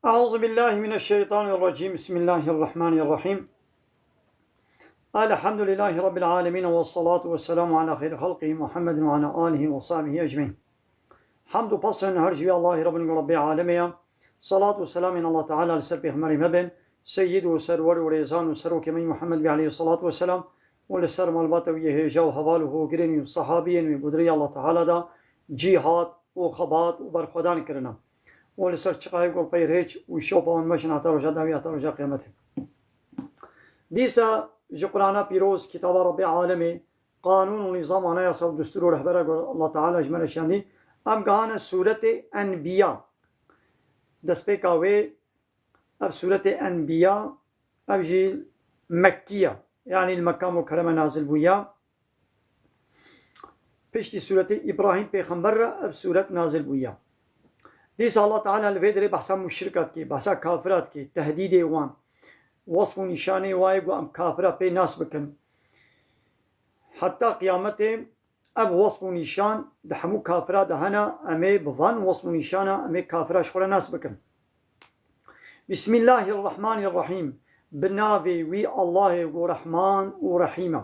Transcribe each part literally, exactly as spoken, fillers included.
أعوذ بالله من الشيطان الرجيم. بسم الله الرحمن الرحيم. الحمد لله رب العالمين، والصلاة والسلام على خير خلقه محمد وعلى آله وصحبه أجمعين. Hamd û pes her ji wî Allahê Rabbin û Rabbê alemê ya. Salat û selamên Allah Teala li ser pêxemberê me bin, seyyid û serwer û rêzan û serokê me Muhammed bî aleyhi salatu ve selam û li ser malbata wî yê hêja û heval û hogirên wî û sahabiyên wî ku di rêya Allah Teala da cîhad û xebat û berxwedan kirine û li ser çiqayê ku pey rêç û şopa wan meşin heta roja dawî heta roja qiyametê. Dîsa ji Qur'ana pîroz, kitaba Rabbê alemê, qanûn û nîzam, anayasa û destûr û rehbera ku Allah Teala ji me re şandî, em gihane sûretê Enbiya. Destpêka wê, ev sûretê Enbiya, ev jî Mekkî ye. Yanî li Mekka Mukerreme nazil bûye. Piştî sûretê Îbrahîm pêxember re ev sûret nazil bûye. Dîsa Allah Teala li vê derê behsa muşrika dikê, behsa kafira dikê, tehdîdê wan, wesf û nîşanê wayê ku em kafira pê nas bikin. Heta qiyametê ev wesf û nîşan di hemû kafira de hene, em ê bi van wesf û nîşana em ê kafira ji xwe re nas bikin. Bismillahirrahmanirrahîm. Bi navê wî Allahê ku Rehman û Rehîm e.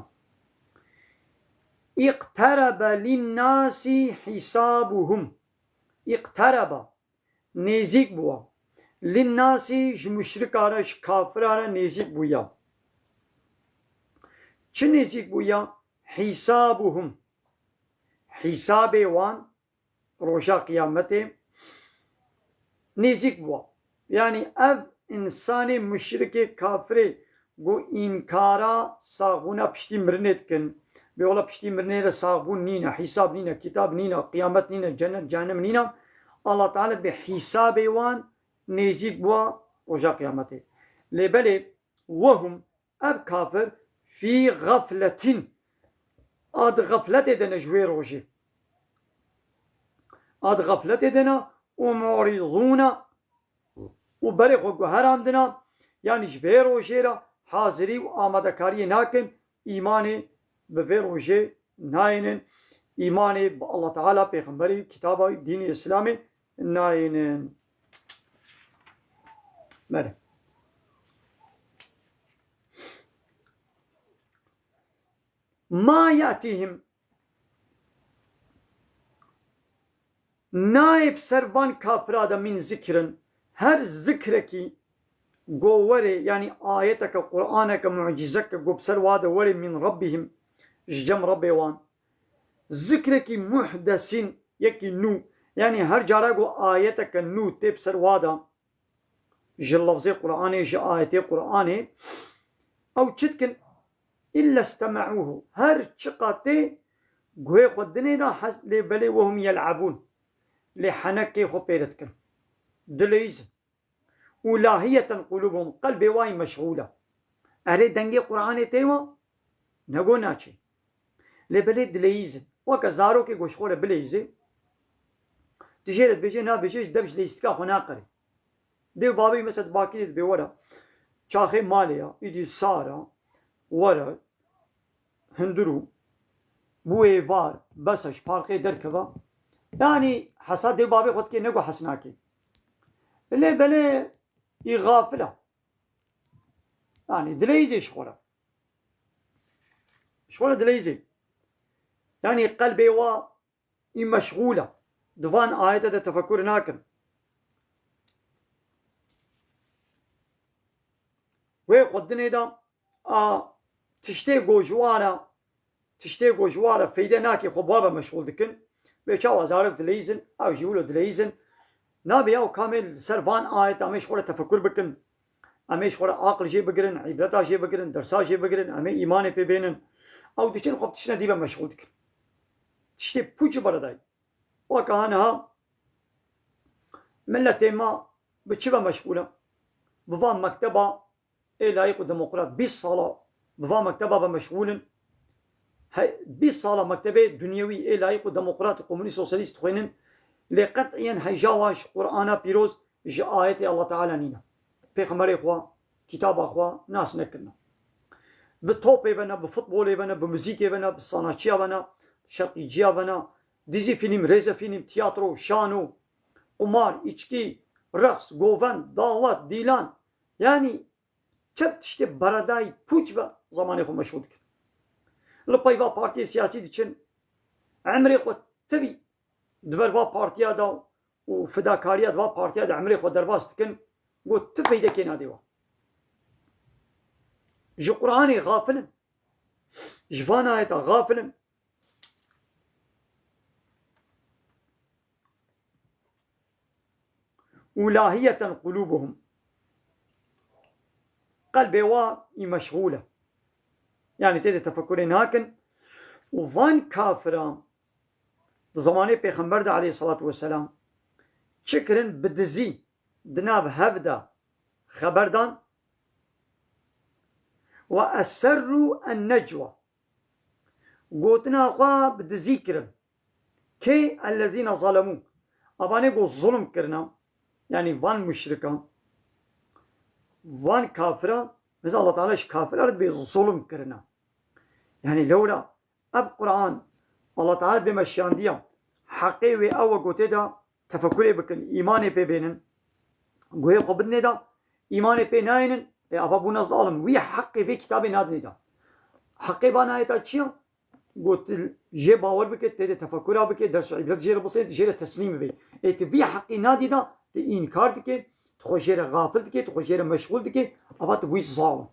Îqterebe linnasî hîsabuhum. Îqterebe, nêzîk bûye. Linnasî, ji muşrika re, ji kafira re nêzîk bûye. Çi nêzîk bûye? Hîsabuhum. Hîsabê wan roja qiyametê nêzîk bûye. Yanî ev însanê muşrikê kafirê ku înkara saxbûna piştî mirinê dikin, bê wela piştî mirinê re saxbûn nîne, hîsab nîne, kitab nîne, qiyamet nîne, cennet, cehennem nîne, Allah Teala bi hîsabê wan nêzîk bûye roja qiyametê. Lê belê, wehum, ev kafir, fî gafletin, a di gafletê de ne ji wê rojê. A di gafletê de ne û mu'rîdûne û berê xwe guherandine, yanî ji vê rojê re hazirî û amadekariyê nakin, îmanê bi vê rojê nayênin, îmanê bi Allah Teala, pêxemberî, kitaba, dînê Îslamê nayênin. Belê. Ma yatihim, nayê bi ser van kafira de min zikirin, her zikrekî go were, yanî ayeteke, Qur'aneke, mucîzeke go bi ser wa de were, min Rabbihim, ji cem Rabbê wan. Zikrekî muhdesin, yekî nû, yanî her cara go ayeteke nû tê bi ser wa de, ji lafzê Qur'anê, ji ayetê Qur'anê, ew çi dikin? Îlle stema'ûhu. Her çiqa tê guhê xwe dinê de, hes-, lê belê wehum yel'ebûn. Lê henekê xwe pê re dikin. Dileyîzin. Û lahiyeten qulûbuhum. Qelbê wa yî meşxûl e. Erê dengê Qur'anê tê wa? Nego naçê. Lê belê dileyîzin. Weke zarokê go ji xwe re bileyîzê. Dijê re dibêje, nabêje, ji dev ji leyîstika xwe naqerê. Dê û babê mesela di bakirê dibê were. Çaxê malê ya, îdî sar e, were, hundir û bû êvar, bes e, ji parkê derkeve. Yanî hesa dê û babê xwe dikê, nego hes nakê. Lê belê î xafil e. Yanî dileyîzê ji xwe re. Ji xwe re dileyîzê. Yanî qelbê wa î meşxûl e. Di van ayete de tefekur nakin. Wê xwe dinê de a tiştê go ji wan re, tiştê go ji wan re feyde nake, xwe bi wa ve meşxûl dikin. Bê çawa zarok dileyîzin, ew jî wilo dileyîzin. Nabê ya û kamê li ser van ayet em ê ji xwe re tefekur bikin. Em ê ji xwe re aqil jê bigirin, îbreta jê bigirin, dersa jê bigirin, em ê îmanê pê bênin. Ew diçin xwe bi tiştine dî ve meşxûl dikin. Tiştê pûçî beredayî. Weke ha niha milletê me bi çi ve meşxûl e? Bi van mekteba ê layîq û demokrat bîst sala bi van mekteba ve meşxûl in. He, bîst sala mektebê dunyewî ê layîq û demokrat û komunîst sosyalîst dixwînin. Lê qet'iyen hêja wan ji Qur'ana pîroz, ji ayetê Allah Teala nîne. Pêxemberê xwe, kitaba xwe nas nekirine. Bi topê ve ne, bi futbolê ve ne, bi muzîkê ve ne, bi sanaçiya ve ne, bi şerqîciya ve ne, dizî, fîlm, rêzefîlm, tiyatro, şano, qumar, îçkî, reqs, govend, dawet, dîlan, yanî çend tiştê beredayî pûç ve zamanê xwe meşxûl dikin. Li pey va partiyê siyasî diçin, emrê xwe tevî di ber va partiya de û fidakariya di va partiya de emrê xwe derbas dikin, got tu feydekê nadê we. Ji Qur'anê xafil in. Ji van ayeta xafil in. Û lahiyeten qulûbuhum. Qelbê wa î meşxûl e. Yanî tê de tefekurê nakin. Û van kafiran di zamanê Pêxember de aleyhissalatu vesselam çi kirin, bi dizî di nav hev de xeber dan. Ve eserrû en necwa. Gotina xwe bi dizî kirin. Kê? Ellezîne zalemû. Abanê ku zulm kirina, yanî van muşrikan, van kafiran, mesela Allah Teala ji kafiran re dibê zulm kirina. Yanî lewra ev Qur'an Allah Teala dibê me şiyandiya. Heqê wê ew e ku tê de tefekurê bikin, îmanê pê bênin, guhê xwe bidinê de, îmanê pê nayênin, ê ava bûne zalim. Wî heqê vê kitabê nadinê de. Heqê ba nayê ta çi ya? Got, tu jê bawer bike, tê de tefekura bike, ders û îbret jê re bisê, jê re teslîm bibê. Ê tu vî heqî nadî da, tu înkar dike, tu xwe jê re xafil dike, tu xwe jê re meşxûl dike, ava tu bûyî zalim.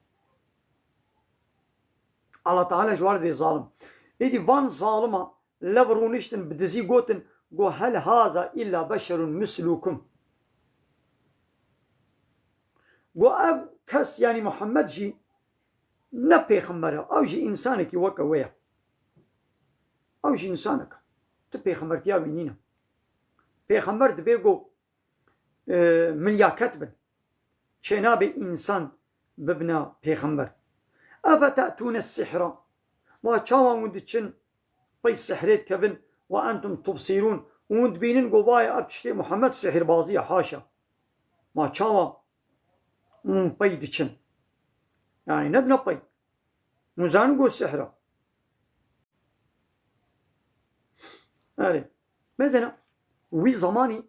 Allah Teala ji wan re dibê zalim. Êdî van zalima lev rûniştin bi dizî gotin, go hel haza illa beşerun mislukum. Go ev kes, yanî Muhammed jî ne pêxember e, ew jî însanekî weke we ye. Ew jî însanek e. Ti pêxembertiya wî nîne. Pêxember dibê ku, e, milyaket bin. Çênabe însan bibine pêxember. Efete'tûne sihra. Ma çawa hûn diçin pey sihrê dikevin, ve entum tubsirûn, û hûn dibînin ku vaye ev tiştê Muhammed sihirbazî ye, haşa. Ma çawa hûn pey diçin? Yanî nedine pey. Hûn zanin ku sihr e. Erê. Mesela wî zamanî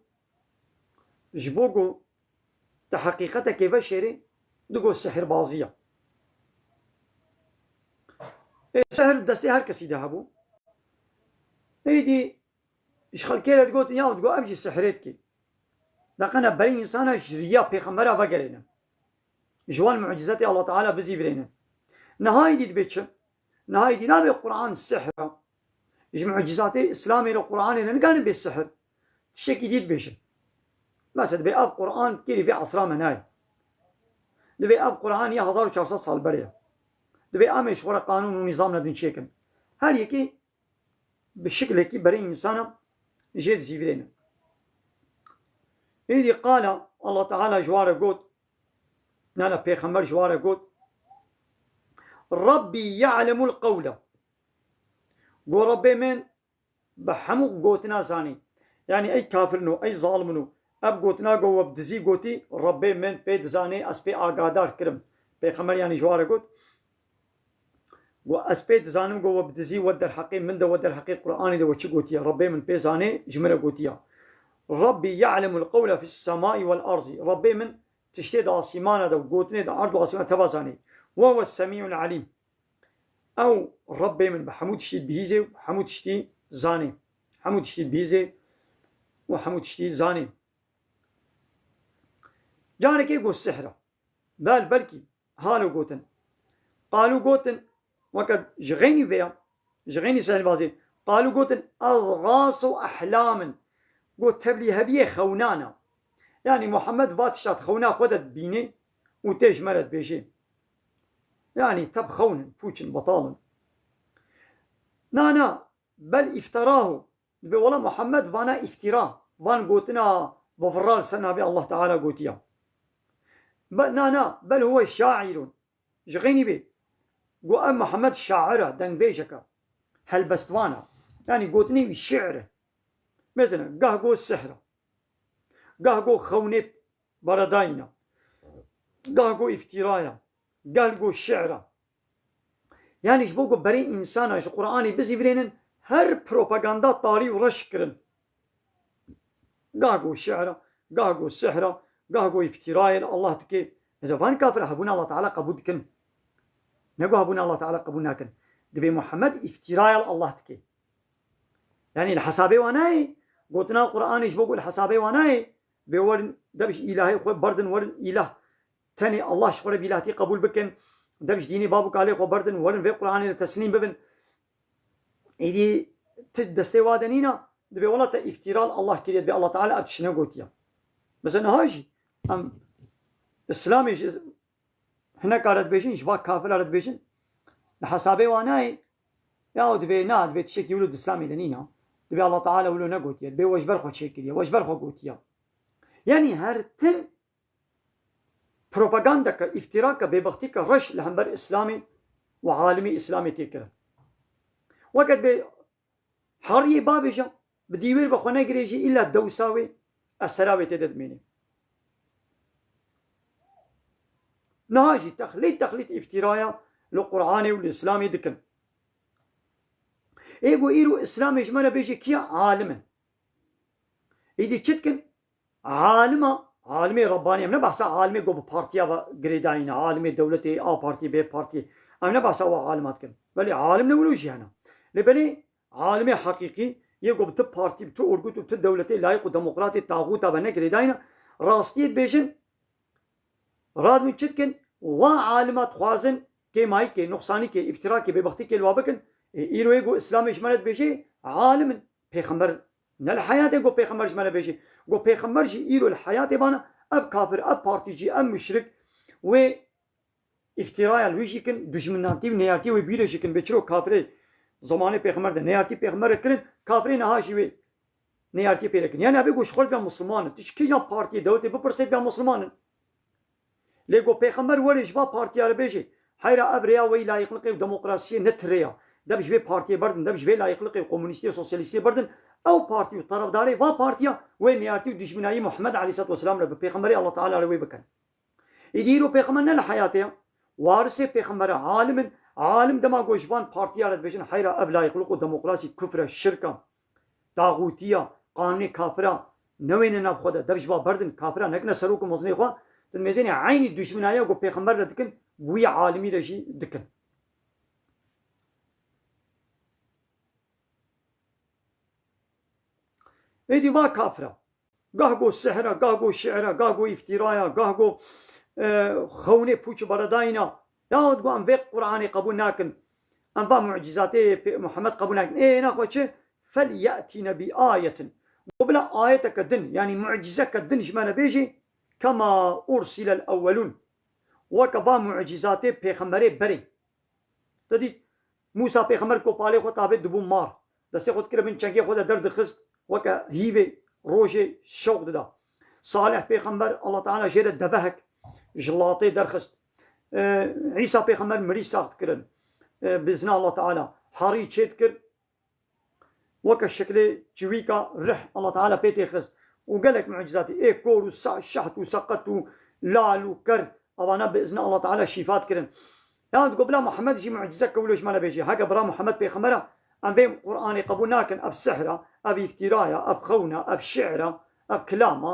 ji bo ku te heqîqetekê veşêrê, digo sihirbazî ye. Ê, sihr destê her kesî de hebû. Êdî ji xelkê re digotin, ya digo ev jî sihrê dikê. Deqene berî însana ji riya pêxembera vegerêne. Ji wan mucîzetê Allah Teala bizîvirêne. Niha êdî dibê çi? Niha êdî nabê Qur'an sihr e. Ji mucîzatê Îslamê re, Qur'anê re nikane bê sihr. Tiştekî dî dibêjin. Mesela dibê ev Qur'an kêrî vê esra me nayê. Dibê ev Qur'an ya hezar û çar sed sal berê ye. Dibê em ê ji xwe re qanûn û nîzam nedin çêkin. Her yekê bi şiklekî berê însana jê dizîvirêne. Êdî qala Allah Teala ji wan re got, nana pêxember ji wan re got, Rabbî ya'lemul qewle. Got, Rabbê min bi hemû gotina zanî. Yanî ey kafirino, ey zalimino, ev gotina ku we bi dizî gotî, Rabbê min pê dizanê, ez pê agadar kirim. Pêxember yanî ji wan re got, got, ez pê dizanim, got, we bi dizî we derheqê min de, we derheqê Qur'anê de we çi gotiye. Rabbê min pê zanê, ji min re gotiye. Rabbî ya'lemul qewle fis semai vel arzî. Rabbê min tiştê di asîmana de, gotinê di erd û asîmana teva zanê. Ve huves semî'ul alîm. Ew Rebbê min bi hemû tiştî dibihîzê û hemû tiştî zanê. Hemû tiştî dibihîzê û hemû tiştî zanê. Carekê got sihr e. Bel, belkî halo gotin. Qalû gotin, weke ji xeynî vê ya, ji xeynî sihirbazê. Qalû gotin, edgâsu ehlâmin. Got, tevlîheviyê xewnan e. Yanî Muhammed va tişta di xewna xwe de dibînê û tê ji me re dibêjê. Yanî tev xewn in, pûç in, betal in. Na, na, bel îfterahû. Dibê wela Muhammed vana îftîra, van gotina bivira li ser navê Allah Teala gotiya. Be-, na, na, bel huwe şairun. Ji xeynî bê. Got ev Muhammed şair e, dengbêjek e. Helbestvan e. Yanî gotinê wî şi'r e. Mesela, gah got sihr e. Gah got xewnê beredayîn e. Gah got îftîra ye. Gah got şi'r e. Yanî ji bo ku berê însana ji Qur'anê bizîvirênin, her propaganda tarî û reş kirin. Gah got şi'r e, gah go sihra, gah go îftîrayê li Allah dike. Eza van kafir hebûna Allah Teala qebûl dikin. Ne go hebûna Allah Teala qebûl nakin. Dibê Muhammed îftîraya li Allah dike. Yanî li hesabê wan nayê, gotina Qur'anê ji bo ku li hesabê wan nayê, bê werin, dev ji îlahê xwe berdin, werin îlah. Tenê Allah ji xwe re bîlahtî qebûl bikin, dev ji dînê bab û kalê xwe berdin, werin vê Qur'anê re teslîm bibin. Êdî ti destê wa de nîna, dibê wela te îftîra li Allah kiriye, dibê Allah Teala ev tişt negotiye. Mesela niha jî em Îslamê ji hineka re dibêjin, ji va kafira re dibêjin, li hesabê wan nayê, ya dibê na, dibê tiştekî wilo di Îslamê de nîna. Dibê Allah Teala wilo negotiye, dibê we ji ber xwe çêkiriye, we ji ber xwe gotiye. Yanî her tim propagandeke, îftîrake, bêbextîke reş li hember Îslamê û alimê Îslamê tê kirin. Weke dibê heriyê bavêje, bi dîwêr be xwe negirêjî, îlla dewsa wê, esera wê tê de dimêne. Niha jî texlît, texlît îftîraya li Qur'anê û li Îslamê dikin. Ê ku îro Îslamê ji me re bêje kiya alim in. Êdî çi dikin? Alima, alimê Rebbanî, em ne behsa alimê ku bi partiya ve girêdayî ne, alimê dewletê, A partiyê, B partiyê. Em ne behsa wa alima dikin. Belê alim ne wilo jî hene. Lê belê alimê heqîqî yê ku bi ti partî, bi ti orgut û bi ti dewletê layîq û demokratê taxûta ve ne girêdayî ne, rastiyê dibêjin, radibin çi dikin? Wa alima dixwazin kêmayîkê, nuqsanîkê, îftîrakê, bêbextîkê li wa bikin. Ê, îro yê ku Îslamê ji me re dibêje, alim in. Pêxember ne li heyatê got pêxember ji me re bêjî. Got pêxember jî îro li heyatê bana, ev kafir, ev partîcî, ev muşrik wê îftîraya li wî jî kin, dijminatî û neyartî wê bîre jî kin. Bê çiro kafirê zemanê pêxember de neyartî pêxember re kirin, kafirê niha jî wê neyartî pê re kin. Yani ebê got ji xwe re dibe musulman in. Tu ji kîjan partiyê dewletê bipirsê dibe musulman in. Lê got pêxember werê ji va partiya re bêjê, heyra ev rêya weyî layîqliqê û demokrasiyê ne ti rêya. Dev ji vê partiyê berdin, dev ji vê layîqliqê û komunîstiyê û sosyalîstiyê berdin, ew partî û terefdarê va partiya wê neyartî û dijminayî Muhammed aleyhisselatu vesselam re bi pêxemberê Allah Teala re wê bikin. Îdî îro pêxember ne li heyatê ye. Warisê pêxember e, alim in. Alim dema got ji van partiya re dibêjin, heyra ev layîqliq û demokrasî kufr e, şirk e. Taxûtiya, qanûnê kafira, newêne nav xwe de, dev ji ba berdin, kafira nekine serok û mezinê xwe, tu dimêzênê eynî dijminaya ku pêxember re dikin, wî alimî re jî dikin. Êdî va kafira. Gah go sihra, gah go şi'ra, gah go îftîraya, gah go, e, xewnê pûç û beredayîna. Yahut go em vê Qur'anê qebûl nakin. Em va mucîzatê pê-, Muhammed qebûl nakin. Ê, naxwe çi? Fel ye'tîne bi ayetin. Go bila ayeteke din, yanî mucîzeke din ji me re bêjî, kema ursilel ewwelûn. Weke va mucîzatê pêxemberê berê. Te dît, Mûsa pêxember kopalê xwe tabê dibû mar. Destê xwe dikire bin çengê xwe de derdixist, weke hîvê rojê şewq dida. Salih pêxember, Allah Teala jê re devehek ji latê derxist. Ee, Îsa pêxember mirî sax dikirin. Ee, bi izna Allah Teala. Harî çê dikir. Weke şeklê çiwîka rih Allah Teala pê tê xist. Û gelek mucizatî. Ê kor û sa-, şeht û seqet û lal û ker, avana bi izna Allah Teala şîfa dikirin. Ya digo bila Muhammed jî mucize ke wilo ji me re bêjî. Heke bira Muhammed pêxember e, em vê Qur'anê qebûl nakin. Ev sihr e, ev îftîra ye, ev xewna, ev şi'r e, ev kilam e.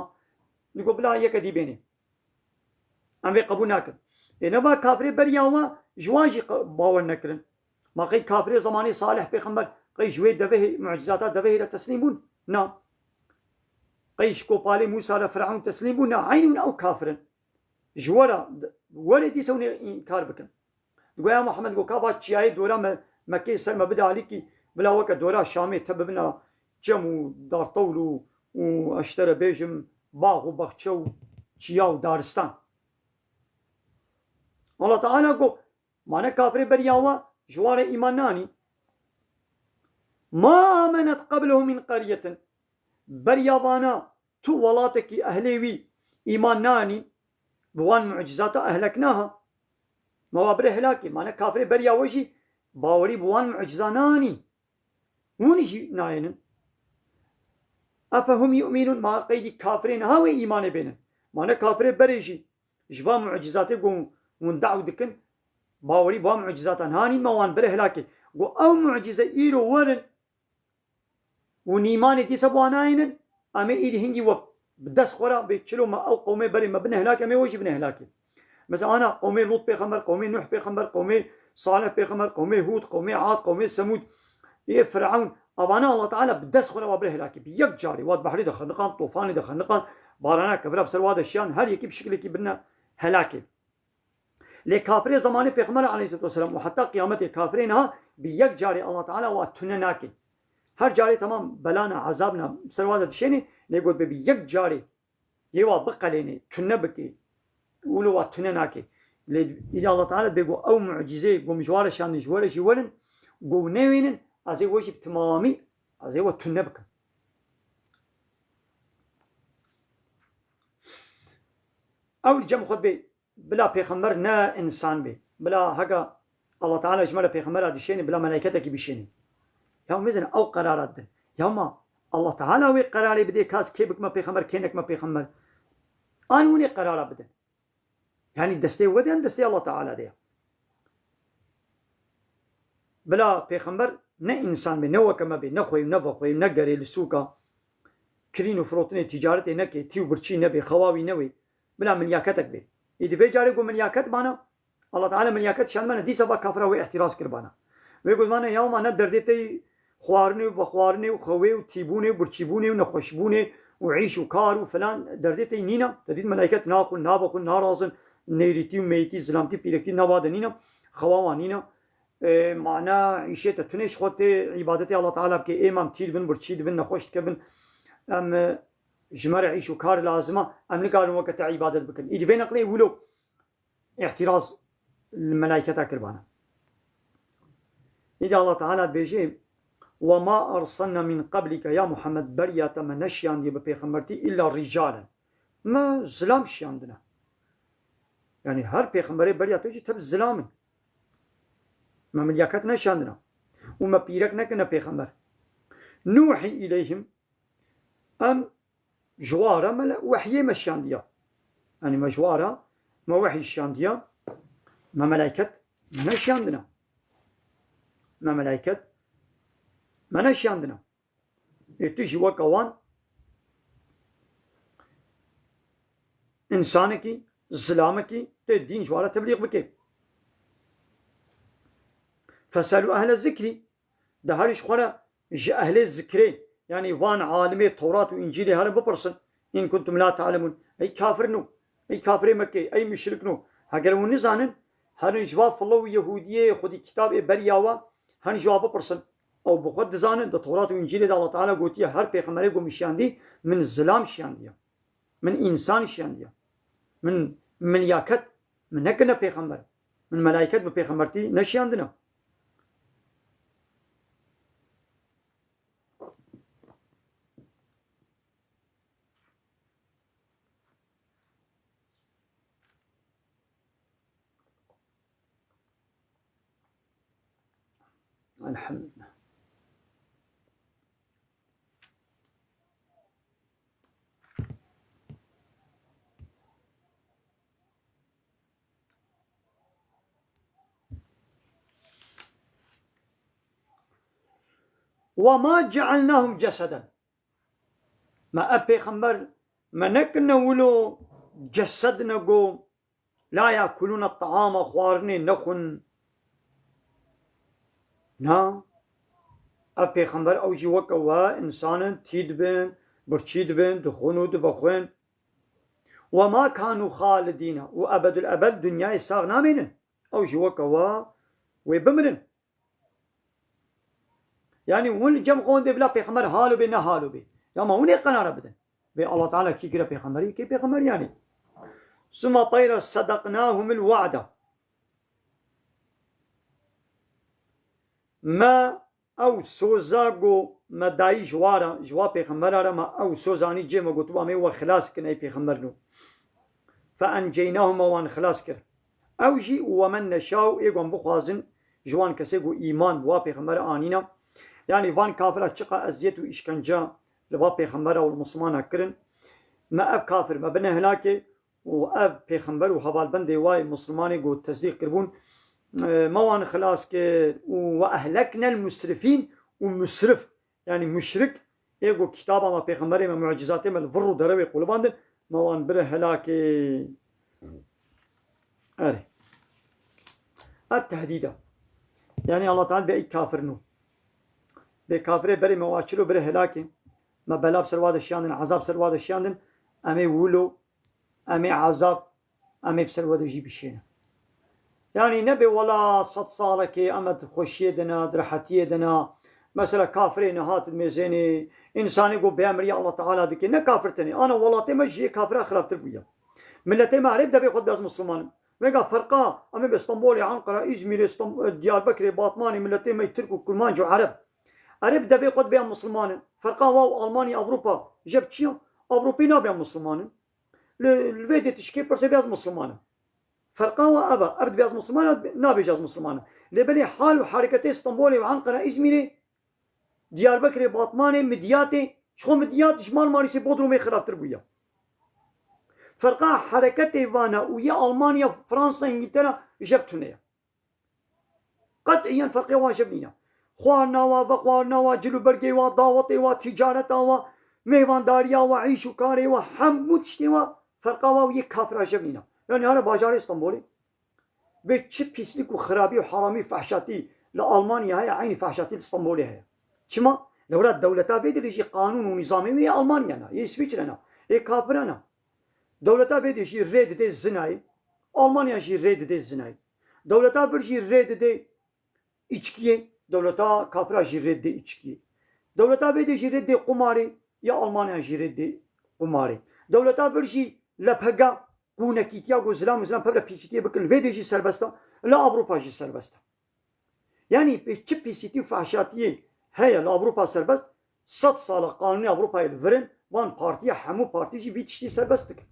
Digo bila yeke dî bênê. Em vê qebûl nakin. Ê neba kafirê beriya we ji wan jî qe-, bawer nekirin. Ma qey kafirê zemanê Salih pêxember qey ji wê devehê, mucizata devehê re teslîm bûn? Na. Qey ji kopalê Mûsa re Firavûn teslîm bûn? Na. Eynî hûn ew kafir in. Ji we re, werê dîsa hûn ê înkar bikin. Digo ya Muhammed, go ka va çiyayê dora me, Mekkeyê ser me bide alîkî, bila weke dora Şamê te bibina çem û dartewl û, û ez ji te re bêjim, bax û baxçe û çiya û daristan. Allah Teala go, mane kafirê beriya we ji wan re îman nanî. Ma amenet qeblehu min qeryetin. Beriya vana tu welatekî ehlê wî îman nanîn, bi wan mucizata ehlek naha. Ma wa bire helakê, mane kafirê beriya we jî bawerî bi wan muciza nanîn. Hûn jî nayênin. Efehum yu'minun, ma qeydî kafirê niha wê îmanê bênin. Mane kafirê berê jî ji va mucizatê ku hûn daw dikin, bawerî bi wan mucizata nanîn, ma wan bire helakê. Ku ew mucize îro werin, û nîmanê dîsa bi wan nayênin, em ê îdî hingî we Bi dest xwe re bê çilo me ew qewmê berê me bine helakê, em ê we jî bine helakê. Mesela ana qewmê Lût pêxember, qewmê Nuh pêxember, qewmê Salih pêxember, qewmê Hûd, qewmê Ad, qewmê Semûd, ê Firewn, avana Allah Teala bi dest xwe re wa bire helakê. Bi yek carê, wa di behrê de xeniqan, tofanê de xeniqan, barana kevira bi ser wa de şiyan, her yekî bi şikilekî birine helakê. Lê kafirê zemanê Pêxember aleyhisselatu vesselam û heta qiyametê kafirê niha bi yek carê Allah Teala wa tune nake. Her carê temam belana, ezabna bi ser wa de dişêne, lê got bê bi yek carê yê wa biqelêne, tune bike, wilo wa tune nake. Lê îdî Allah Teala dibê got ew mucîzeyê got min ji wa re şandin ji we re jî werin, got newênin, ez ê we jî bi timamî, ez ê we tune bikim. Ew li cem xwe dibê bila pêxember ne însan bê. Bila heka Allah Teala ji me re pêxembera dişênê, bila meleyketekî bişênê. Ya mêzin ew qerara didin. Ya ma Allah Teala wê qerarê bidê, kas kê bikime pêxember, kê nekime pêxember. An hûn ê qerara bidin. Yanî destê we de yan destê Allah Teala de ya. Bila pêxember ne însan bê, ne weke me bê, ne xweyî, ne vexweyî, ne gerê li sûka, kirîn û firotinê, tîcaretê neke, tî û birçî nebe, xewa wî newê. Bila milyaketek bê. Îdî vê carê ku milyaket bana, Allah Teala milyaket şandmane, dîsa ba kafira wê îhtîraz kiribana. Wê gotmane, ya ma ne derdê te yî xwarinê û vexwarinê û xewê û tîbûnê û birçîbûnê û nexweşbûnê û îş û kar û filan derdê te yî nîna. Te dît melaiket naxwin, nabexwin, narazin, nêrîtî û meyîtî, zilamtî, pîrektî nava de nîna. Xewa wan nîna. E, mana îşê te tune ji xwe tê, îbadetê Allah Teala bike. Ê ma em tî dibin, birçî dibin, nexweş dikevin. Em, e, ji me re îş û kar lazim a. Em nikarin weke te îbadet bikin. Îdî vê neqlê wilo îhtîraz li melaîketa kiribana. Îdî Allah Teala dibêje, "Ve ma erselna min qablike ya Muhammed, beriya te me neşiyandiye bi pêxembertî îlla rîcalen." Me zilam şiyandine. Yanî her pêxemberê beriya te jî tev zilam in. Me milyaket neşiyandine. Û me pîrek nekirine pêxember. Nuhî îleyhim, em ji wa re me le wehyê me şiyandiya. Yanî me ji wa re me wehyî şiyandiya. Me melaiket me neşiyandine. Me melaiket me neşiyandine. Ê tu jî weke wan însanekî, zilamekî tê dîn ji wa re teblîx bike. Feselu ehle zikrî. De herî ji xwe re ji ehlê zikrê, yanî van alimê Tewrat û Încîlê herin bipirsin. In kuntum la ta'lemun. Ey kafirno, ey kafirê Mekkê, ey muşrikno. Heger hûn nizanin, herin ji va filo û Yehûdiyê xwedî kitab ê beriya we, herin ji wa bipirsin. Ew bi xwe dizanin, di Tewrat û Încîlê de Allah Teala gotiye, her pêxemberê ku min şiyandî, min zilam şiyandiye. Min însan şiyandiye. Min milyaket, min nekirine pêxember. Min melaiket bi pêxembertî neşiyandine. Elhamdülillah. Ve ma cealnahum ceseden. Me ev pêxember me nekirine wilo cesedine ku la yakulûne taama, xwarinê nexwin. Na, ev pêxember ew jî weke we însan in, tî dibin, birçî dibin, dixwin û dibexwin. Ve ma kanû xalidîne, û ebedul ebed dinyayê sax namênin. Ew jî weke we wê bimirin. Yanî hûn li cem xwe hûn dê bila pêxember halo bê, ne halo bê. Ya ma hûn ê qerara bidin. Bê Allah Teala kî kire pêxemberî, kê pêxember yanî. Suma teyre sedaqnahumul wa'da. Me ew soza ku me dayî ji wa re, ji wa pêxembera re, me ew soz anî cê, me gotibû, em ê we xilas kin ey pêxemberno. Fe enceynahum, me wan xilas kir. Ew jî û we men neşaw, ê ku em bixwazin ji wan kesê ku îman bi wa pêxembera anîne. Yanî van kafira çiqa eziyet û îşkence li va pêxembera û li Mislimana kirin. Me ev kafir me bine hilakê û ev pêxember û hevalbendê wa yê Mislimanê ku tesdîq kiribûn, e, me wan xilas kir û we ehleknel musrifîn û musrif, yanî muşrik, Ê ku kitaba me, pêxemberê me, mucizatê me li vir û derewê qulibandin, me wan bire helakê. Erê. Ev tehdîd e. Yanî Allah Teala bê ey kafir nû. Bê kafirê berê me wa çilo bire helakê. Me bela bi ser wa de şiyandin, ezab ser wa de şiyandin. Em ê wilo, em ê ezab, em ê bi ser we de jî bişêne. Yanî nebe wela sed salekê em di xweşiyê de ne, di rehetiyê de ne. Mesela kafirê ne hatin mêzênê, însanê ku bêemrîya Allah Teala dike, ne kafir tenê. Ana welatê me ji yê kafira xirabtir bûye. Miletê me erê bi devê xwe de bê ez Misliman im. Vêga ferqa, em ê bi Stenbolê, Ankara, Îzmîrê, Stenb-, Diyarbekirê, Batmanê, miletê me Tirk û Kurmanc û Ereb. Erê bi devê xwe de bê em Misliman in. Ferqa wa û Almanya, Ewropa, ji ev çi ya? Ewropî nabe em Misliman in. Li, li vê dê tişkê pirsê bê ez Misliman im. Ferqa wa ev e. Ev dibê ez Misliman im, nabêje ez Misliman im. Lê belê hal û hereketê Stenbolê û Ankara, Îzmîrê, Diyarbekirê, Batmanê, Midyatê, ji xwe Midyat ji Marmarîsê, Bodrumê xirabtir bûye. Ferqa hereketê vana û yê Almanya, Fransa, Îngiltera ji ev tune ye. Qet'iyen ferqê wan ji ev nîne. Xwarina wa, vexwarina wa, cil û bergê wa, dawetê wa, ticareta wa, mêvandariya wa, îş û karê wa, hemû tiştê wa, ferqa wa û yê kafira ji ev nîne. Yanî hane bajarê Stenbolê. Bê çi pîslik û xirabî û heramî û fehşatî li Almanya heye, eynî fehşatî li Stenbolê heye. Çima? Lewra dewleta vê dê jî qanûn û nîzamê wê yê Almanya ne, yê Îsvîçre ne, yê kafiran e. Dewleta vê dê jî rê didê zinayê, Almanya jî rê didê zinayê. Dewleta vir jî rê didê îçkiyê, dewleta kafira jî rê didê îçkiyê. Dewleta vê dê jî rê didê qumarê, ya Almanya jî rê didê qumarê. Dewleta vir jî lepega, qûnekîtiya ku zilam û zilam pevre pîsîtiyê bikin, li vê dê jî serbest e, li Ewropa jî serbest e. Yanî pê çi pîsîtî û fehşatiyê heye li Ewropa serbest, sed sala qanûnê Ewropayê li vir in, van partiya, hemû partî jî vî tiştî serbest dikin.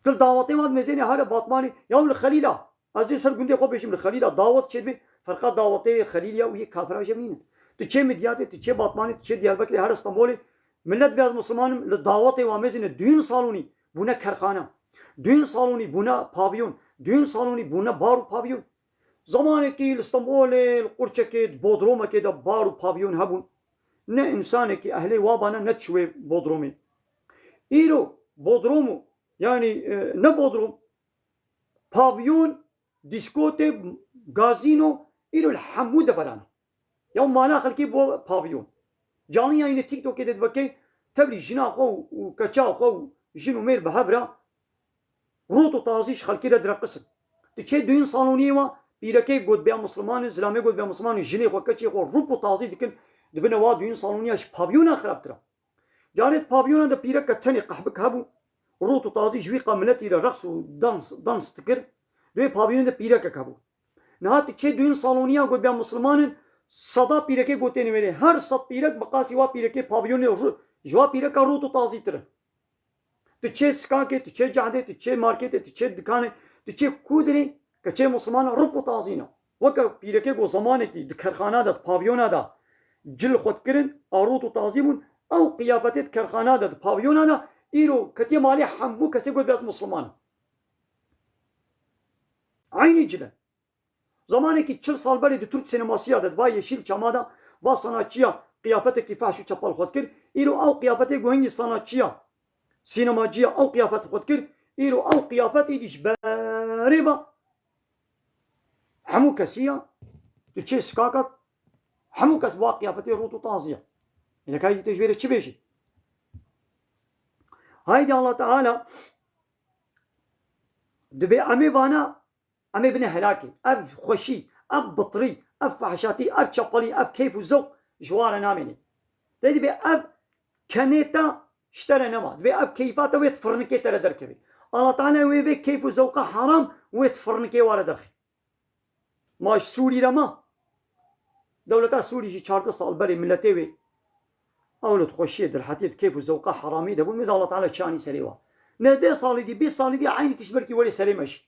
Tu li dawetê wan mêzênê here Batmanê, yaw li Xelîla, ez ê ser gundê xwe bêjim, li Xelîla dawet çêdibe, ferqa dawetê Xelîlya û yê kafira ji ev nîne. Tu çê Midyatê, tu çê Batmanê, tu çê Diyarbekirê, here Stenbolê, milet bê ez Misliman im, li dawetê wan mêzêne, düğün salonî bûne kerxane. Düğün salonî bûne pavyon. Düğün salonî bûne bar û pavyon. Zamanekî li Stenbolê, li Qurçekê, di Bodromekê de bar û pavyon hebûn. Ne însanekî ehlê wa bane nediçû wê Bodromê. Îro Bodrom û, yanî, e, ne Bodrom, pavyon, dîskotê, gazîno, îro li hemû deveran e. Ya mala xelkê bû pavyon. Canî yayînê TikTokê de dibekê, tevlî jina xwe û, û keça xwe û jin û mêr bi hev re rût û tazî ji xelkê re direqisin. Diçê düğün saloniyê wa, pîrekê got bê Misliman in, zilamê got bê Misliman in, jinê xwe, keçê xwe rûp û tazî dikin, dibine wa düğün saloniya ji pavyona xirabtir e. Carê di pavyona de pîreke tenê qehbik hebû, rût û tazî ji wî qa miletî re reqs û dans, dans dikir. Di wê pavyonê de pîrekek hebû. Niha tu çê düğün saloniya got bê Misliman in, seda pîrekê gotêne wêrê. Her sed pîrek bi qasî wa pîrekê pavyonê ru-, ji wa pîreka rût û tazîtir in. Tu çê Sikakê, tu çê Cehdê, tu çê marketê, tu çê dikanê, tu çê Kûdirê, keçê Misliman rûp û tazî ne. Weke pîrekê ku zemanekî di kerxana de, di pavyona de cil xwe dikirin, a rût û tazî bûn, ew qiyafetê di kerxana de, di pavyona de, îro ketiye malê hemû kesê got bê ez Misliman im. Eynî cil e. Zamanekî çil sal berê di Türk sinemasiya de, di va Yeşîlçama de, va sanatçiya qiyafetekî fehş û çepel xwe dikir. Îro ew qiyafetê ku hingî sanatçiya, sînemaciya ew qiyafet xwe dikir. Îro ew qiyafet êdî ji berê ve hemû kesî ya, tu çê Sikaka, hemû kes bi wa qiyafetê rût û tazî ya. Êdî ka yî tê ji vê re çi bêjî? Haydi Allah Teala dibê em ê vana Em ê bine helakê. Ev xweşî, ev bitirî, ev fehşatî, ev çepelî, ev keyf û zewq ji wa re namêne. Te dibê ev kenê te ji te re nema. Dibê ev keyfa te wê di firnikê te re derkeve. Allah Teala wê vê keyf û zewqa heram wê di firnikê wa re derxe. Ma ji Sûrî re ma. Dewleta Sûrî jî çardeh sal berê miletê wê ew li xweşiyê, di rehetiyê, di keyf û zewqa heramî de bûn. Mêze Allah Teala çanî serê wa. Neh deh salî dî, bîst salî dî eynî tişt belkî werê serê me jî.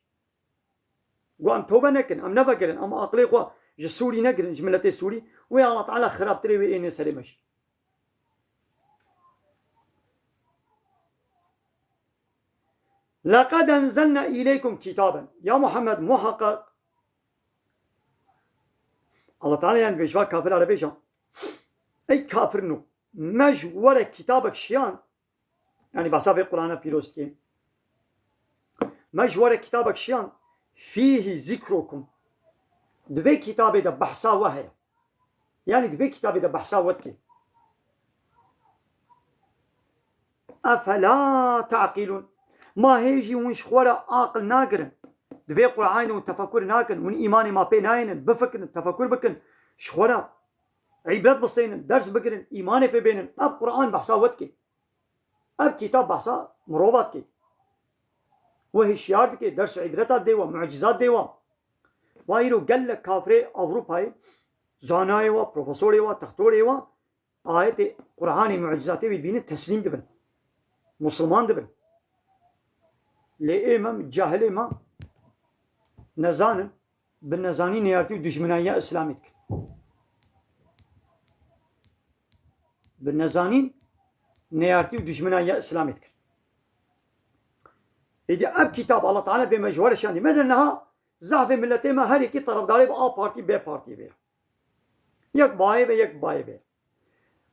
Got em tobe nekin, em nevegerin, em aqilê xwe ji Sûrî negirin, ji miletê Sûrî, wê Allah Teala xirabtirê wê êne serê me jî. Leqed enzelna îleykum kitaben. Ya Muhammed, muhakkak Allah Teala yani bêjva kafira re bêja. Ey kafirino, me ji we re kitabek şiyand, yanî behsa vê Qur'ana pîroz dike. Me ji we re kitabek şiyand, fîhî zîkrukum. Di vê kitabê de behsa we heye. Yanî di vê kitabê de behsa we dike. Efela ta'qilûn. Ma hê jî hûn ji xwe re aqil nagirin. Di vê Qur'anê de hûn tefekur nakin. Hûn îmanê ma pê nayênin. Bifikirin, tefekur bikin. Ji xwe re îbret bisteynin, ders bigirin, îmanê pê bênin. Ev Qur'an behsa we dike. Ev kitab behsa mirova dike. We hişyar dike, ders û îbreta dê we, mucizat dê we. Wa îro gelek kafirê Ewropayê, zanayê we, profesorê we, textorê we, ayetê Qur'anê mucizatê wî dibînin, teslîm dibin. Musulman dibin. Lê ê me, cahilê me, nezanin, bi nezanîn neyartî û dijminayiya Îslamê dikin. Bi nezanîn neyartî û dijminayiya Îslamê dikin. Êdî ev kitab Allah Teala pê me ji we re şandî. Mesela niha zehfê miletê me her yekî terefdarê bi A partî, B partiyê be. Yek bayê be, yek bayê be.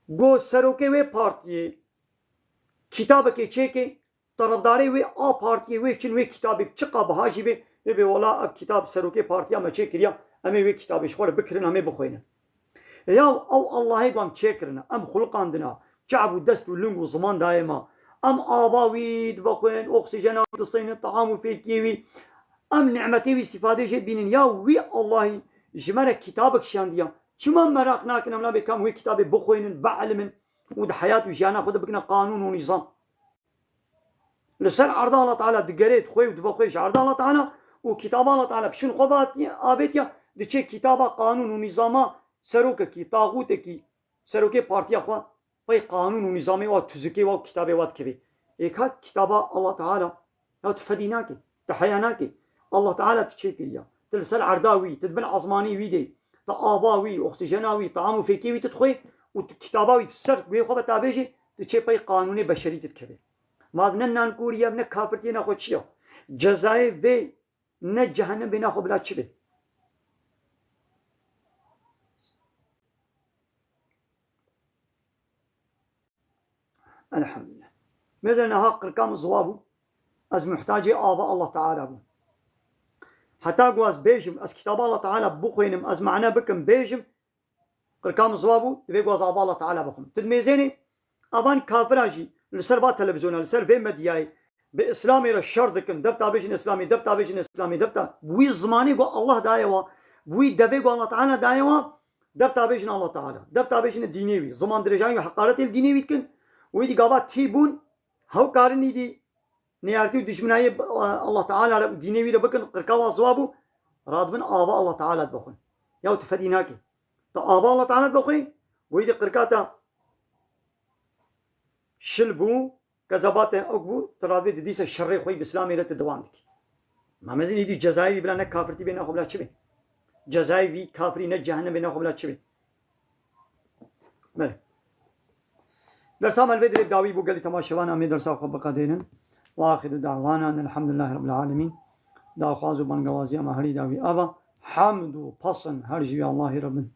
Go serokê wê partiyê kitabekê çêke, terefdarê wê A partiyê wê çin wê kitabê çiqa biha jî bê, bê bê wela ev kitab serokê partiya me çêkiriya, em ê wê kitabê ji xwe re bikirin, em ê bixwînin. Ya ew Allahê ku em çêkirine, em xuliqandina, çav û dest û ling û ziman dayê me. Em ava wî dibixwin, oksîjena wî disteynin, taam û fêkiyê wî. Em nimetê wî îstîfadê jê bînin. Ya wî Allahî ji me re kitabek şiyandiya. Çima meraq nakin em nabê kam wê kitabê bixwînin, bielimin û di heyat û jiyana xwe de bikine qanûn û nîzam? Li ser erda Allah Teala digerê, dixwê û dibe xwê ji erda Allah Teala û kitaba Allah Teala pişin xwe batiye, avêtiye, diçe kitaba qanûn û nîzama serokekî, taxûtekî, serokê partiya xwe, pey qanûn û nîzamê wa, tuzikê wa û kitabê wa dikevê. Ê ka kitaba Allah Teala, ya tu fedî nake, tu heya nake. Allah Teala tu çêkiriya. Tu li ser erda wî, tu di bin ezmanî wî de, tu ava wî, oksîjena wî, taam û fêkê wî tu dixwê û tu kitaba wî tu ser guhê xwe ve tabêjî, tu çê pey qanûnê beşerî tu dikevê. Ma ne nankoriye, ne kafirtiye, ne xwe çi ya? Cezayê vê ne cehennem bê, ne xwe bila çi bê? Elhamdülillah. Mesela niha qirka min ziwa bû. Ez muhtacê ava Allah Teala bûm. Heta ku ez bêjim, ez kitaba Allah Teala bixwînim, ez mane bikim, bêjim, qirka min ziwa bû, divê ku ez ava Allah Teala bixwim. Tu dimêzênê, avan kafira jî li ser va televizyona, li ser vê medyayê, bi Îslamê re şer dikin, debta bêjin Îslamê, debta bêjin Îslamê, debta, bi wî zimanê ku Allah daye wa, bi wî devê ku Allah Teala daye wa, debta bêjin Allah Teala, debta bêjin dînê wî, ziman dirêjayî wî, heqaretê li dînê wî dikin, wî dî gava tî bûn, hew karin îdî neyartî û dijminayê bi, Allah Teala re û dînê wî re bikin, qirka wa ziwa bû, radibin ava Allah Teala dibixwin. Ya tu fedî nake. Tu ava Allah Teala dibixwî, goyî di qirka te şil bû, qezabate ok bû, tu radibê di dîsa şerê xwe yî bi Îslamê re tu dewam dikî. Ma mezin îdî cezayê wî bila ne kafirtî bê, ne xwe bila çi bê? Cezayê vî kafirî ne cehennem bê, ne xwe bila çi bê? Belê. Dersa me li vê dirê dawî bû, gelî temaşevan, em ê dersa xwe biqedênin. Ve axiru da'wana enelhamdülillahi rabbil alemin. Daxwaz û bangewaziya me herî dawî ava. Hamd û pasin her ji wî Allahî Rabbin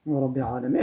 û Rabbî alemin.